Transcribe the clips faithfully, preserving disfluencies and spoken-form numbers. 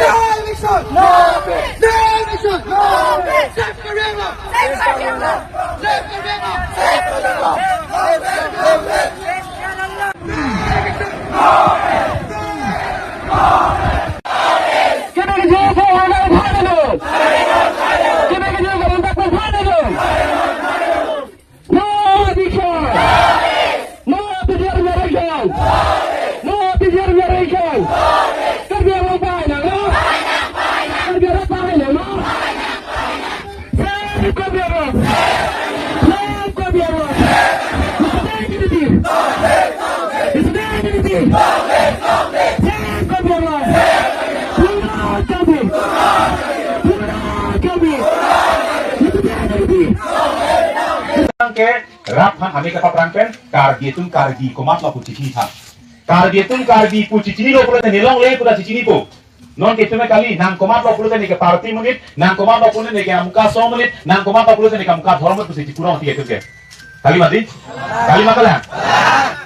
No eviction! No eviction! No eviction! Save Karbi Anglong! Save Karbi Anglong! Save Karbi Anglong! Save Karbi Anglong! Kebe kejut, kebe kejut, kebe kejut, kebe kejut, kebe kejut. No eviction! No P G R violation! No P G R violation! Karbi Anglong pahainanglo! Karbi Anglong pahainanglo! Save Karbi Anglong! Save Karbi Anglong! It's a day to be! It's a day to be! Save Karbi Anglong! Pura Karbi! Pura Karbi! It's a day to be! Ke rat aphan hame kapaprang pen, Karbi atum Karbi komatlo pu chichinitha. Karbi atum Karbi pu chichinilo pulote nelongle puta chichinipo. Non ke itum ke kali, nang komatlo pulote neke party amonit, nang komatlo pulote neke amuka asong amonit, nang komatlo pulote neke amuka adhorom amonit pusi chipurong ti itum ke. Kali mati? Kali ma kalang?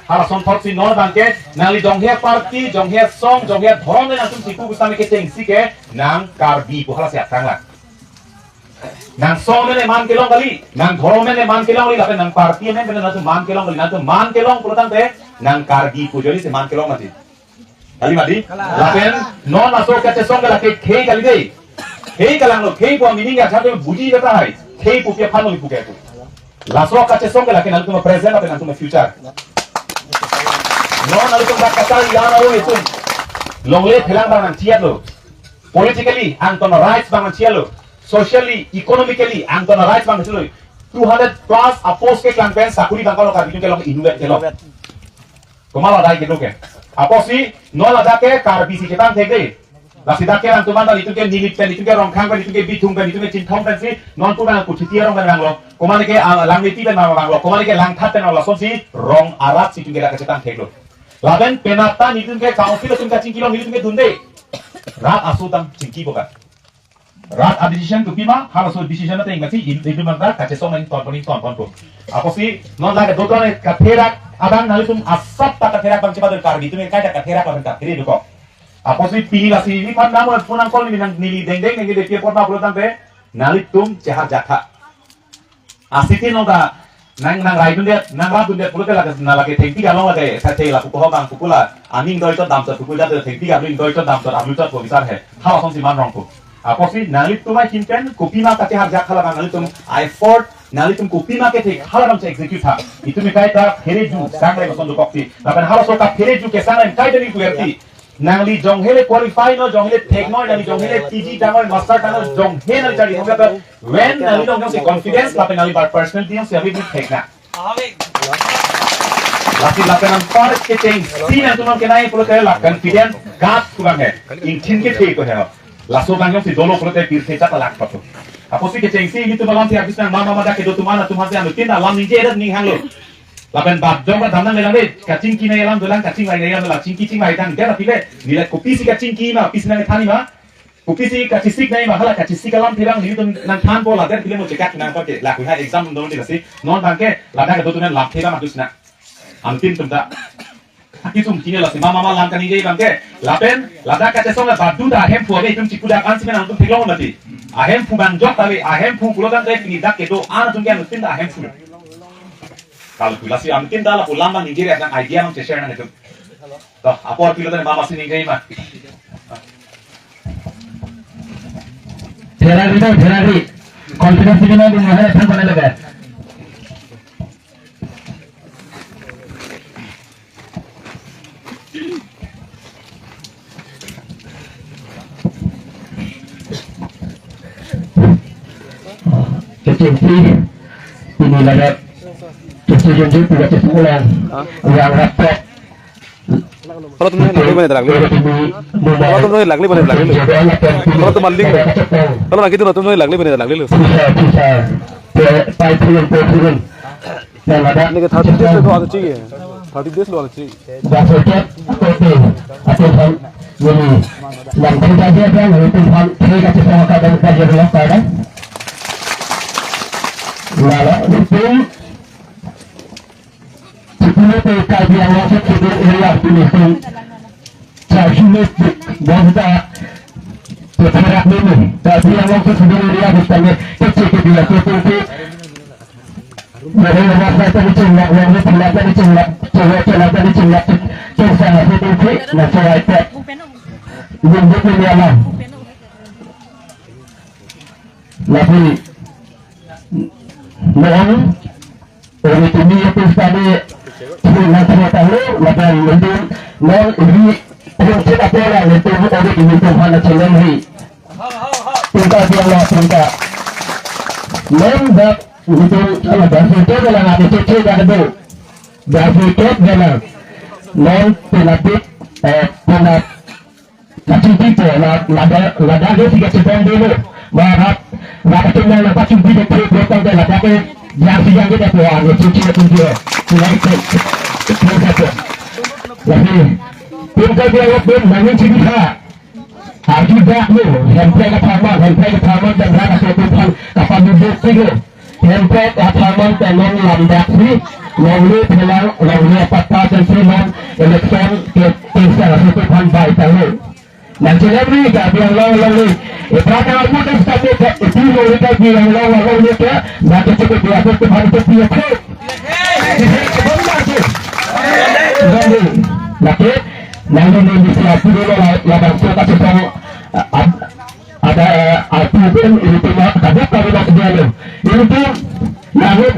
Hala asonthotsi non abangke, nangli jonghe aparty, jonghe asong, jonghe adhorom le nangtum chipu pusitame kechengsi ke, nang Karbi pu halasi aphrang lang. Nang asong mene man kelong kali, nang adhorom mene man kelong kali, lapen nang party mene nangtum man kelong kali, nangtum man kelong pulotangte, nang Karbi pu ajoinesi man kelong mati. Kali mati? Lapen non laso kachesong ke lake khei kali dei. Khei kalanglo, khei pu meaning ya chate buji jata hai. Khei pu pi aphanlo pu ke pu. Laso kachesong ke lake nangtum present lapen nangtum future. Non nangtum bak kachari ya na ro itum. Longle phelang abang nangchiatlo. Politically, angton rights abang nangchiatlo. Socially, economically, angton rights abang nangchiatlo. Two hundred plus a post keklang pen sakuri abang kalo Karbi atum kelong inutvet kelong. Komatlo adai kedo ke. Apotsi, non ladak ke Karbi si chetang thek dei. Lasi dak ke nangtum anta itum ke Nilip pen, itum ke Rongkhang pen, itum ke Bithung pen, itum ke Chinthong pensi, non pura Kuthiti arong pen vanglo. Komane ke, ah, Langneti pen vanglo. Komane ke Langthat pen vanglo. Lasonsi rong arat si itum ke dak kachetang theklo. Lapen penap ta nelitum ke council atum kachingkilong nelitum ke dunde. Rat aso tang chingkipo ka. Rat a-decision kopima, halaso decision ateng masi, i-, itum anta kachesong nangton pon, nangton ponpo. Apotsi, non lake doton katherak, abang nanglitum asap ta katherak abang chepadun Karbi atum kaita katherak abang kathere dokok. Apotsi pini lasi, niphan namo phone nangkol ni nang neli dengdeng nangli depi apot ma pulotangte, nanglitum cheharjak tha. Asiti nong ta nang, nangraidundet, nangrapdundet pulote lake, na lake thengpi kalong lake, sa thei la pupo ho bang pupo la, aning doi chot dam chot pupo jat thengpi ka aning doi chot dam chot ablu chot pu bisar he. Hala asonsi man rong pu. Apotsi nanglitum ahin pen, kopima kacheharjak halabang nanglitum effort, nanglitum kopima kethe halabang che execute tha. Itum kaita phere ju, sang le mason dokok ti. Lapen halaso kaphere ju kesang le kaita ni kuerti. Nangli jonghe le qualify non, jonghe le thek non, nangli jonghe le P G tang non, master tang non, jonghe nangli charli thongkap, when nangli jongsi confidence, lapen nangli bar personality jongsi ave thek na. Lasi lapen anpar kechengsi nangtum kenai pulote la confidence, guts pu abang he. Ingthin kethe ko he. Laso abang jongsi dolo pulote pirthe chak lang pato. Apotsi kechengsi nelitum alam tiar bis nang mama mada kedo atum an atum hasi anu tin alam ningje edat ning hanglo. Lapen bap jong ba damnang lelang de, kachingki nai alam dolang, kachingvai nai alam dolang, chingki chingvai tang, dia pile, nila kopisi kachingki ma, pisi nang thani ma, kopisi kachisik nai ma, hala kachisik alam thirang, nelitum nangthanpo la, dia pile mo chekat nang pake, la kuha exam dong di lasi, non abangke, ladak kedo atum an lam thirang adus na. Antin atum ta. Akisung kine lasi mama mama lam kaningje abang ke. Lapen ladak kachesong la badu ta ahemphu ave itum chipudak ansi men nangtum theklong mati. Ahemphu bang jok ta ave, ahemphu pulo tangte pini dak kedo an atum ke anuttin ta ahemphu. Kalau pulasi anuttin ta lapu lam abang ningje abang idea abang share nang itum. To, apor pilo tangte mama si ningje ma. Ferrari to, Ferrari. Confidence ini mah belum ada, kan, mana lebar. Kecil sih, ini lagi. Kecil yang dia tidak sekolah. Hah? Yang repot. Kalau tuh lagi bani lagi. Kalau tuh lagi bani lagi. Kalau tuh maling. Kalau lagi tuh lagi bani lagi lu. Bisa, bisa. Pai turun, pai turun. Yang ada. Ini ke thirty days lo ada cik ya. Thirty days lo ada cik. Dah sejak, oke. Atau kan, ini. Yang kita dia kan, itu kan, saya kasih sama kadang kita dia belum kadang. Lalu, itu, Sipilo te Karbi Anglong South Schedule area pini tum charge unit bang ta te therak nini Karbi Anglong South Schedule area bistame te cheke dia te tum te. Mari nama saya tadi cengak, yang ni pula tadi cengak, cengak, cengak tadi cengak, cengak sana te tum te, na so ai te. Bumbuk ni alam. Lapi, mohon, ori tumi itu sekali, sila sila tahu, laban mending, non, iri, prinsip apa lah, itu, ori tumi Tuhan aja lagi. Pinta dia lah, pinta. Non, dak, itu, kalau dah itu, kalau nggak itu, itu dah itu. Dah itu, dah lah. Non, pinapit, eh, pinap, Kachingki po, la, ladak, ladak ke tiga cipong dulu. Barat, ladak ke yang ladak kachingki ke truk, truk tangte ladak ke yang si yang kita po, anu cuci ke tinggi. Sila itu, truk satu. Lagi, pun kau dia waktu nangin sini ha. Arju dak lu, hempel ke taman, hempel ke taman dan rana ke tumpang, kapan duduk tiga. Hempel apharman ta non lamdak si, longle phelang, longle apatta pen si non election ke tengsa aso tu phan bai tanglo. Nang chelem ri Karbi Anglong longle. Ipra ta amu ta stop ke, ipi longle Karbi Anglong longle ke, na ke cukup dia tu phan tu pia ke. Longle. Lake, nang ni ni si api dulu la, la bangso kachesong, a, a, Ada, eh, arti pun ilitum kadok kami nak dia lo. Ilitum namun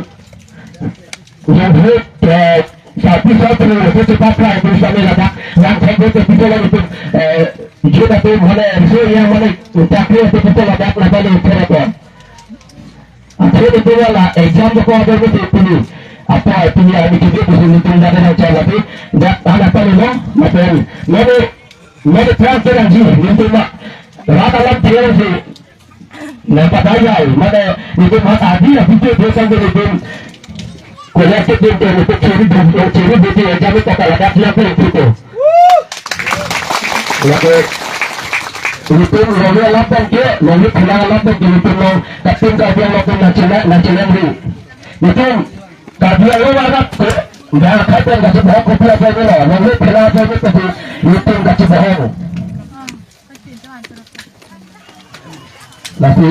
yang hut, eh, sapi sapi itu cepat lah itu sampai ledak. Yang saya buat itu lah itu, eh, dia tu mana, so yang mana, tak dia tu betul ledak, ledak itu apa? Akhirnya itu lah exam tu kau ada itu pilih. Apa pilih yang itu dia bisa ilitum dah ada cara tapi dah anak paling lo, macam mana? Mane transfer ji, nelitum ma. Rat alam tiang si. Na padai jai, mane nelitum ma tadi ya, bitu dia sambil nelitum. Kolektif nelitum, nelitum ciri, nelitum ciri, bitu ya, jamin tak kalah, dia pun bitu. Lagi, nelitum, lagi alam pun ke, lagi pulang alam pun ke, nelitum mau, kapten kau dia mau pun nasional, nasional di. Nelitum, Karbi Anglong anak ke, nggak ada yang kasih bohong kopi apa ini loh. Lalu pernah apa ini tadi, itu kasih bohong. Lasi,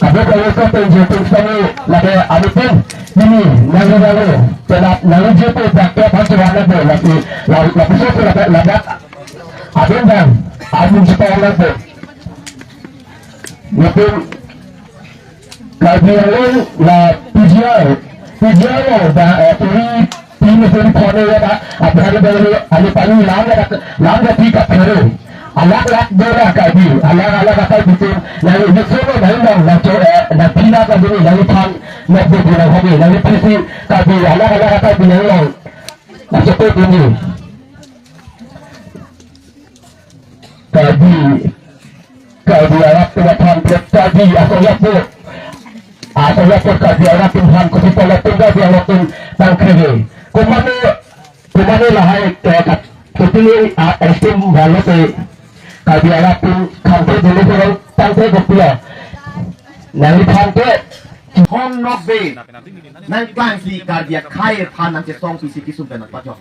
kabe kalau kau penjatuh kami, lagi anu pun, ini, nanggu nanggu, penat nanggu jatuh, bakte apa suara tu, lasi, lalu, lalu susu, lalu, lalu, adun bang, adun sekolah tu. Nelitum Karbi Anglong la P G R, P G R lo da, eh, turi, turi mesin kone ya da, abhari baru, ali pani lam da, lam da tika peru. Alak alak dora Karbi, alak alak akai bitin, lalu mesin lo main dong, na cho, eh, na pina ka bini, lalu pan, na bini na hobi, lalu pisi Karbi, alak alak akai bini lo, na cho bini. Karbi, Karbi arat tu aphan truk Karbi asal yapur. Asal yapur Karbi arat tu aphan kopi pala tu Karbi arat tu tangkri. Kumane, kumane lahai, eh, kat, kopi, ah, estim balo te Karbi arat tu tangkri dulu orang tangkri kopi ya. Nang tangkri. Hong nok be. Nang bangsi Karbi akhai aphan nangchetong pisi kisum pen nangpajok.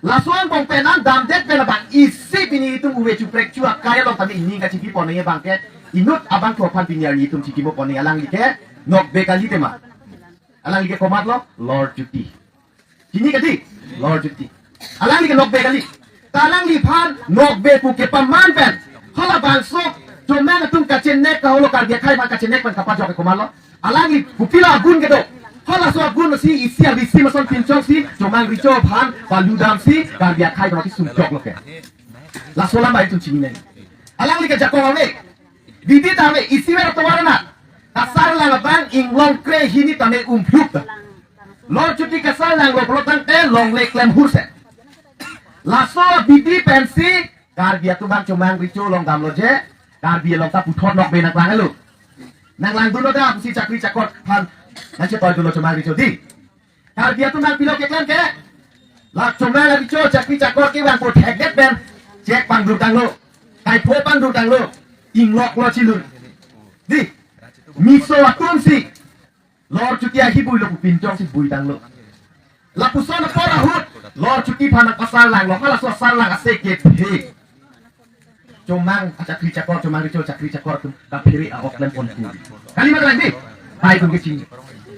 Laso angbong pen an damdet pen abang isi pini itum uve chuprek chu akai along tame ining kachipi pon nangji abang ke, inut abangphu aphan pini arni itum chikimo pon nangji, alangli ke nokbe kali tema. Alangli ke komatlo, Lord Jyoti. Chini kadi, Lord Jyoti. Alangli ke nokbe kali. Ta alangliphan nokbe pu kepaman pen, halabangso Chomang atum kachenek kaholo, Karbi akhai aphan kachenek pen kapajok ke komatlo. Alangli kopilo agun kedo. Halaso agun si isi arisi mason pinchong si Chomang Recho aphan paludam si Karbi akhai aphan kesung joklo ke. Laso alam bai itum chini nangji. Alangli ke jakong ave. Bidi ta ave, isi ver atovar anat. Kasarlang abang inglong kre hini tame umphuk ta. Lord Jyoti kasarlanglo pulo tangte longle klem hurse. Laso bidi pensi Karbi atum abang Chomang Recho along damlo je, Karbi along ta puthot nokbe nangklang alo. Nanglangdunlo da, pusi chakri chakor aphan nangchetoidunlo Chomang Recho di. Karbi atum nangpilo keklem ke? La Chomang Recho chakri chakor kevang ko thekdet pen chek pangdur tanglo, kaipho pangdur tanglo, ingloklo chilun. Di, miso atum si Lord Jyoti ahi builo pu pinchong si bui tanglo. Lapuson apor ahut Lord Jyoti aphan nangpasarlanglo, halaso asarlang ase kethe. Chomang achakri chakor, Chomang Recho chakri chakor atum kaphere a-ok klem pon pu. Kali ma kalang di? Bai atum kechini.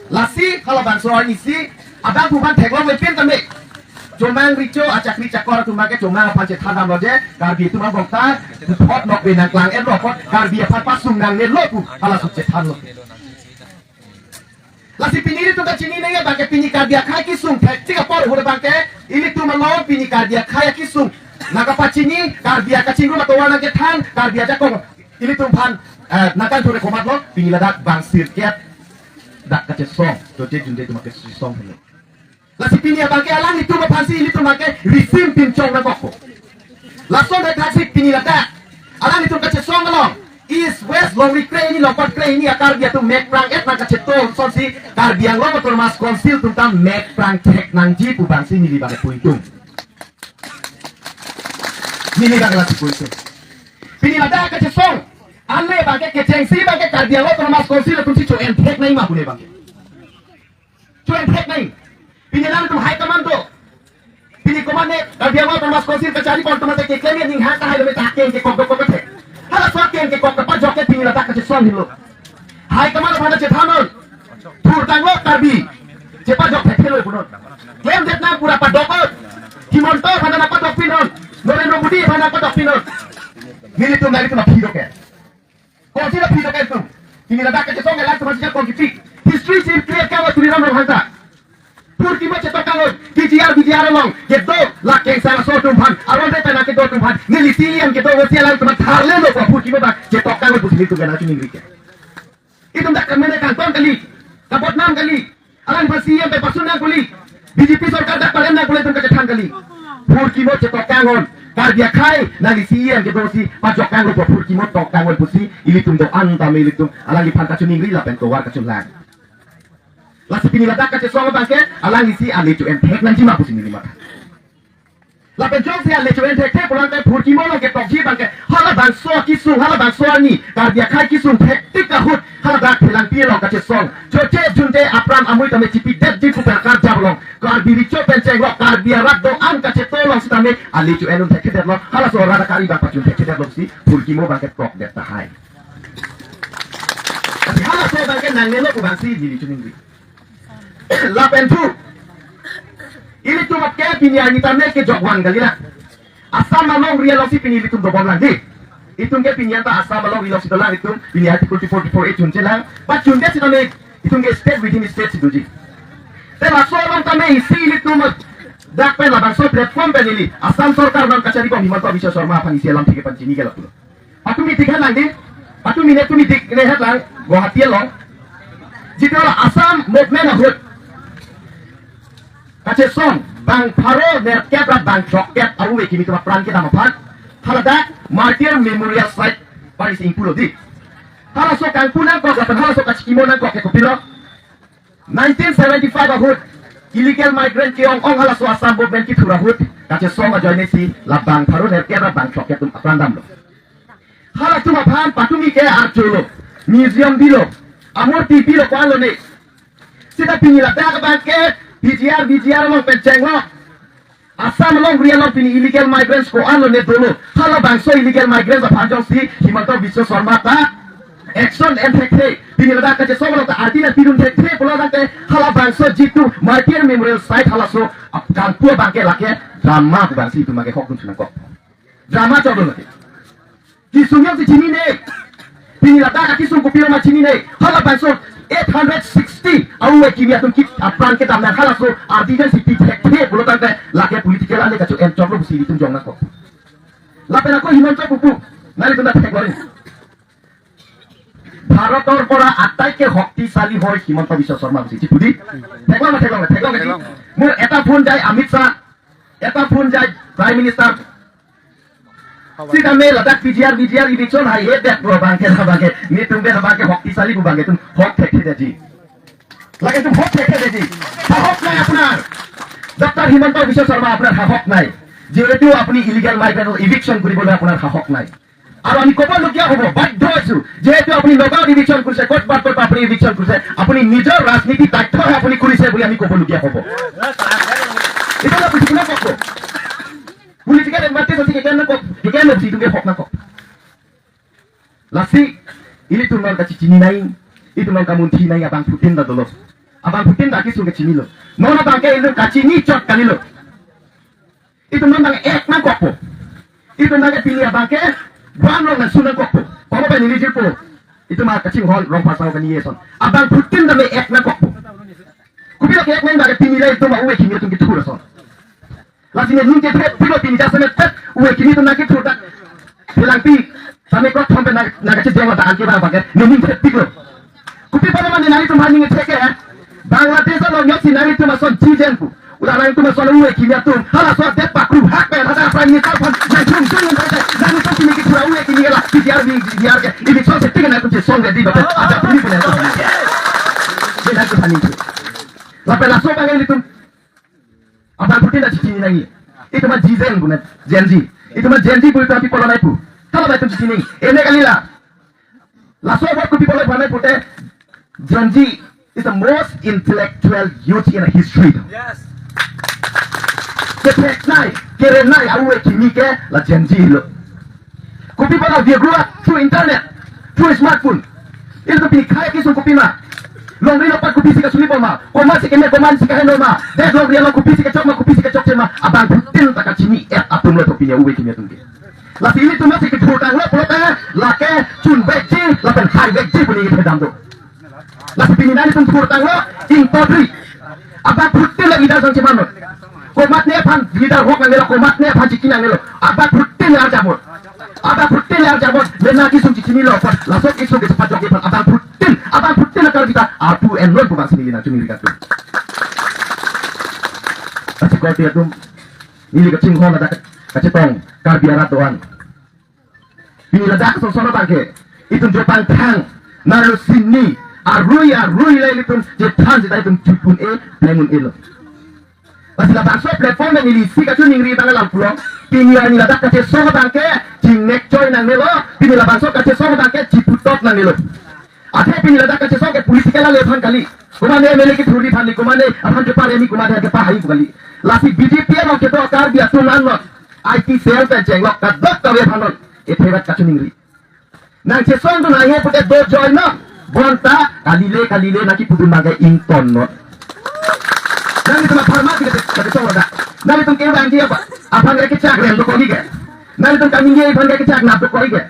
Lasi halabangso arni si abangphu aphan theklong lepin tame, Chomang Recho achakri chakor atum abang ke Chomang aphan chethan damlo je, Karbi atum angbong ta puthot nokbe nangklang-etlo apot Karbi aphan pasung nangnelo pu halaso chethanlo. Lasi pini ilitum kachini nangji abang ke pini Karbi akhai kesung thektik apor ahut abang ke ilitum along pini Karbi akhai kesung nangkapachini, Karbi akachingrum atovar nangkethan, Karbi ajakong ilitum aphan, eh, nangkangthur ke komatlo, pini ladak bang sirkep dak kachesong, doje junde atum kachesong helo. Lasi pini abang ke alanglitum aphansi ilitum abang ke risim pinchong nangkokpo. Lason dak thaksi pini ladak alanglitum kachesong along East West longri kre hini, longpat kre hini a-Karbi atum mek prang-et nangkacheto asonsi Karbi Anglong Autonomous Council atum ta mek prang thek nangji pu abangsi neli abang ke pu itum. Neli abang ke lasi pu itum. Pini ladak kachesong ale abang ke kechengsi abang ke Karbi Anglong Autonomous Council atumsi cho-en thek nangji ma pune abang ke. Cho-en thek nangji. Pini alanglitum high command do. Pini command ne Karbi Anglong Autonomous Council kachari pon atum ate keklem aning ha tahai lo me ta keng kekok dokok kethe. Halaso keng kekok kepajok ke pini ladak kachesong helo. High command aphan chethannon. Thur tanglo Karbi. Chepajok thekthelo punon. Klemdet nang pura padoknon. Himanta aphan nangpadok pinon. Narendra Modi aphan nangpadok pinon. Nelitum nelitum aphi doke. Konsi la phi doke tum. Pini ladak kachesong elang tum masih kong kipi. History si clear kama Tuliram Ronghang ta. Phurkimo chetok kangon, P G R, V G R along kedo la Kengsang aso atum aphan, aron te pena kedo atum aphan, neli C E M kedo, vosi alanglitum aphan tharlelo ko phurkimo abang chetok kangon pusi nelitum kana chuning rike. Itum dak kemene kangton kali, kabodnam kali, alangliphan C E M pen pasun nang kuli, B J P sorkar dak parem nang kuli itum kachethan kali. Phurkimo chetok kangon, Karbi akhai nangli C E M kedo si pajok kangon ko phurkimo tok kangon pusi ilitum do-an tame ilitum alangliphan kachuningri lapen tovar kachunlang. Lasi pini ladak kachesong abang ke, alangli si ale cho-en thek nangji ma pusi neli matha. Lapen jongsi ale cho-en thekthe pulang ke phurkimo along ketokji abang ke, halabangso kesung, halabangso arni, Karbi akhai kesung thektik ahut, haladak Phelangpi along kachesong. Choche junte apran amui tame chipidetji pu pen karjap along, Karbi Recho pen chenglok, Karbi arat do-an kacheto along sitame ale cho-en un thekthedetlo, halaso arat akari abang pachun thekthedetlo si phurkimo abang ketokdet tahai. Lasi halaso abang ke nangnelo pu abangsi neli chuningri. Lapen thu. Ilitum ke pini arni tame kejokvan kali la. Assam alongri alongsi pini ilitum dobom lang di. Itum ke pini anta Assam alongri alongsi dolang itum pini Article two forty-four A chunche lang. Pachunche sitame itum ke state within state si doji. Te laso along tame isi ilitum dak pen labangso platform pen ili Assam sorkar non kachari bom Himanta Biswa Sarma aphan isi alam thike pachini ke lapu. Patumi tik helang di, patumi ne tumi tik ne helang, Guwahati along. Jitiola Assam movement ahut kachesong bang pharo nerkep ra bang throkkep aru kimi tum apran kedam aphan haladak Martyr Memorial Site Paris ingpulo di. Halaso kangpu nangkok lapen halaso kachikimo nangkok ke kopilo. Nineteen seventy-five ahut illegal migrant ke-ong-ong halaso Assam movement kethur ahut kachesong ajoine si la bang pharo nerkep ra bang throkkep atum apran damlo. Halatum aphan patumi ke archolo, museum bilo, amurti bilo ko-an lo ne. Sita pini ladak abang ke P G R, V G R along pen chenglok. Assam along area along pini illegal migrants ko-an lo ne dolo. Halabangso illegal migrants aphan jongsi Himanta Biswa Sarma ta action en thekthe, pini ladak kachesong along ta arti nangpidun thekthe pulo tangte, halabangso jitu Martyr Memorial Site halaso ap-, kangpu abangke lake drama pu abangsi itum abangke hokdun thu nangkok. Drama choklo lake. Kesung jongsi chinine. Pini ladak akesung kopilo ma chinine. Halabangso eight hundred sixty a-u akimi atum ke apran kedam nang halaso arti jongsi pi thekthe pulo tangte lake political ale kacho-en choklo pusi itum jong nangkok. Lapen ako Himanta pupu. Nanglitum ta theklo ri. ভাৰতৰ পৰা আটাইতকৈ শক্তিশালী হয় হিমন্ত বিশ্ব শৰ্মা বুলি চিঠি দি। Theklong, theklong, theklong, theklong. মোৰ এটা ফোন যায় অমিত শ্বাহ, এটা ফোন যায় prime minister. Sitame ladak P G R, V G R eviction hai he det pro abangke, abangke. Netum abangke শক্তিশালী pu abangke, tum hok thekthe deji. Lake tum hok thekthe deji. সাহস নাই আপোনাৰ। ডক্টৰ হিমন্ত বিশ্ব শৰ্মা, আপোনাৰ সাহস নাই। যিহেতু আপুনি ইলিগেল মাইগ্ৰেণ্ট ইভিকশ্যন কৰিবলৈ আপোনাৰ সাহস নাই। আৰু আমি ক'বলগীয়া হ'ব, বাধ্য হৈছো, যিহেতু আপুনি নগাঁৱত ইভিকশ্যন কৰিছে, ক'ত বাট ক'ত আপুনি ইভিকশ্যন কৰিছে, আপুনি নিজৰ ৰাজনীতি দায়িত্বহে আপুনি কৰিছে বুলি আমি ক'বলগীয়া হ'ব। Ito na political na kok. Political advantage asi kekan na kok, kekan na si tumke hok na kok. Lasi, ilitum non kachechinine, itum non kamunthine, abangphutin ta dolo. Abangphutin ta kesung kachinilo. Non abangke ilitum kachini chot kalilo. Itum non abang act nangkokpo. Itum non ke pini abangke, bang long nangsun nangkokpo. Komo pen neli jirpo. Itum ma kachinghon rong pasau kani eson. Abangphutin tame act nangkokpo. Kopilo ke act nang abangke pini le itum ma-u akimi atum kethur ason. Lasi nening kethepiklo pini jasemet pet u akimi atum nangkethur dak. Hilangpi, tame krok thom pen nang, nangkachejeng ladak anke abang abangke nening thepiklo. Kopi apotlo mane nanglitum aphan ning kethek ke, Bangladesh along jongsi nanglitum ason jijen pu. Udah nanglitum ason u akimi atum. Halaso adet pakru hak pen hadak Prime Minister aphan nangchungchung nang pen nanglitum pini kethur u akimi la P G R, V G R ke. Eviction seti ke nangtum chesong ke di bape. Ada puni puni nangtum. Dia nangtum aphan ning. Lapen laso abang ilitum abangphutin ta chechini nangji. Itum ma jijen pu na, Gen Z. Itum ma Gen Z pu itum aphi pulo nai pu. Hala abang itum chechini. Ene kalila. Laso abot kopi pulo aphan nai pute, Gen Z is the most intellectual youth in history. Yes. Ketheknei, kerenei, a-u akimi ke la Gen Z lo. Kopi apotlo, we grew up through internet, through smartphone. Ilitum pini khei kesung kopi ma. Longri lo pat kopisi kachuli po ma. Komatsi keme, komatsi kaheno ma. Desh longri lo kopisi kachok ma, kopisi kachokche ma. Abangphutin ta kachini-et atum lo to pini a-u akimi atum ke. Lasi ilitum si kethur tanglo pulote lake chun vekji lapen hai vekji pu neli kedam do. Lasi pini nanglitum thur tanglo ingtodri. Abangphutin la leader song cheman non. Komatne aphan leader hok nangnelo, komatne aphan chiki nangnelo. Abangphutin la jamon. Abangphutin la jamon. Mena kesung chechinilo apot, laso kesung ke chepajok aphan abangphutin, abangphutin la Karbi ta atu enlon pu abangsi neli nangchoningri kangtung. Lasi korte atum, neli kachinghon ladak kachetong Karbi arat do-an. Pini ladak sosona abangke itum jopang thang, nalo sini, arui arui la ilitum je than jita itum chupun e, plengun e lo. Lasi labangso platform neli isi kachoningri abang alam pulo. Pini arni ladak kachesong abangke chingnek choi nangnelo, pini labangso kachesong abangke chiputot nangnelo. Athe pini ladak kachesong ke political ale aphan kali. Komatne M L A kethurji aphan kali, komatne aphan kepare ni, komatne kepahai kali. Lasi B J P along kedo Karbi atum an non. I T cell pen chenglok kadokave aphan non. Ethe vat kachoningri. Nangchesongdun nangji pute do join non. Bonta kalile kalile nangkipudun abangke ington non. Nanglitum apharman ke kachesong ladak. Nanglitum kevangji apa? Aphan ke kechak rem dokok ke. Nanglitum kaningje aphan ke kechak nap dokok ke.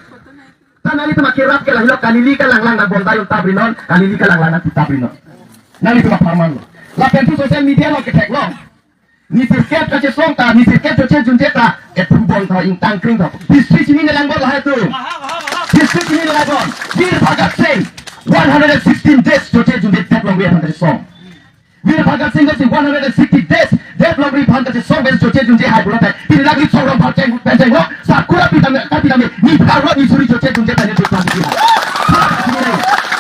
Ta nanglitum akerap ke lahelo, kalili kalanglang nang bonta yun tabri non, kalili kalanglang nang pi tabri non. Nanglitum apharman lo. Lapen thu social media along ketheklong. Ni sirkep kachesong ta, ni sirkep choche junje ta, ephu bonta ingtang kring ta. History chinine lang bor lahai atum. History chinine lang bor. Veer Bhagat Singh, one hundred and sixteen days choche junje death longri aphan kachesong. Veer Bhagat Singh si one hundred and sixty days death longri aphan kachesong pen choche junje hai pulote. Pini lagi chongrong bhar cheng pen chenglok. Sakura pitame, ka pitame. Ni pharo ni suri choche junje pen choche junje hai. Hala ta chinine.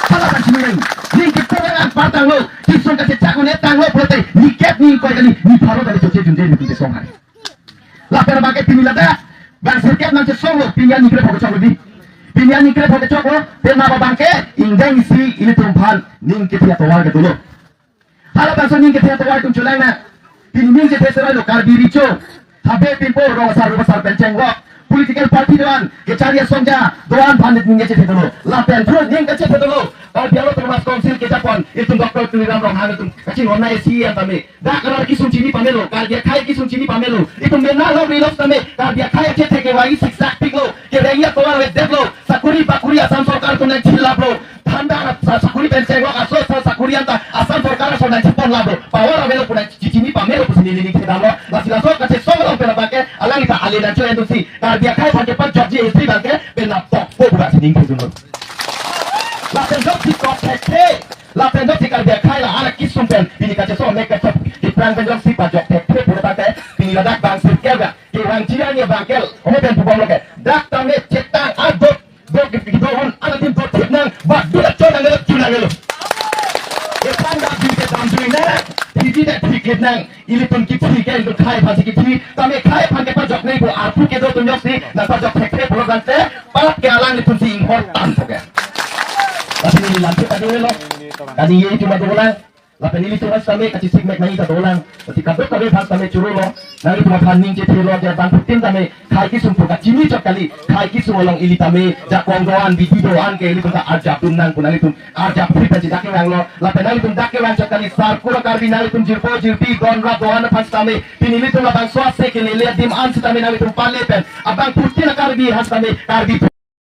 Hala ta chinine. Ning kipore ang par tanglo. Kisung kachechak un-e tanglo pulote. Ni kep ni koi kali. Ni pharo kali choche junje ni kachesong hai. Lapen abangke pini ladak. Bang sirkep nangchesonglo. Pini an ni kre pok chonglo di. Pini an ni kre pok choklo. Pen ma abangke. Ingdeng isi ilitum aphan. Ning kethe atovar kedo lo. Halabangso ning kethe atovar atum cholang na. Pini ning kethe serai lo Karbi Recho. Habe pinpo rong asar rup asar pen chengvok. Political party do-an, kechari asongja do-an aphan ning kachethe dolo. Lapen through ning kachethe dolo. Karbi Anglong Autonomous Council kejapon, itum Doctor Tuliram Ronghang itum kachinghon na isi yang kami. Dak arat kesung chini pamelo, Karbi akhei kesung chini pamelo. Itum mena lo rilos kami, Karbi akhei achethe kevangji siksak piklo, kerengya tovar avedetlo, sakuri bakuri Assam sorkar atum nangchilaplo. Thanda sa-, sakuri pen chengvok aso sa-, sakuri anta Assam sorkar aso nangchipon laplo. Power avelo pu nangchichini pamelo pusi neli ning thedamlo. Lasi laso kachesong along pen abangke alangli ta ale nangcho-en dunsi Karbi akhei aphan kepajokji history abangke penap tokpo pu si ning thedunlo. Lapen jok si kok thekthe. Lapen jok si Karbi akhei la arat kesung pen pini kachesong mek kachok kiprang pen jok si pajok thekthe pu abangke pini ladak bang sirkel ga. Kevangji an ye bangke omo pen pubomlo ke. Dak tame chetang adot dok dohon anadim dothip nang, bak dula chon nang, chun nang lo. Epang dam jui ke dam jui nang, thiji ke thik nang, ilitum kithi ke ilitum akhei aphansi kithi, tame akhei aphan kepajok nangpo, arpu kedo atum jok si nangpajok thekthe pulo tangte, pap ke alanglitum si inghor tangpo ke. Lasi neli lamthe kadung lo, kali ye cuma dolang. Lapen ilitum aphan tame kachisik mek nangji ta dolang. Lasi kadokave aphan tame choro lo. Nanglitum aphan ning chethelo je bangphutin tame akhei kesung pu kachini chot kali. Akhei kesung along ili tame jakong do-an, bidi do-an ke ilitum ta arjap dun nang pu nanglitum arjap phit ta chidak kevanglo. Lapen nanglitum dak kevang chot kali, sarkura Karbi nanglitum jirpo jirpi don rat do-an aphan tame. Pini ilitum labangso ase kelele adim an sitame nanglitum pale pen abangphutin a-Karbi aphan tame Karbi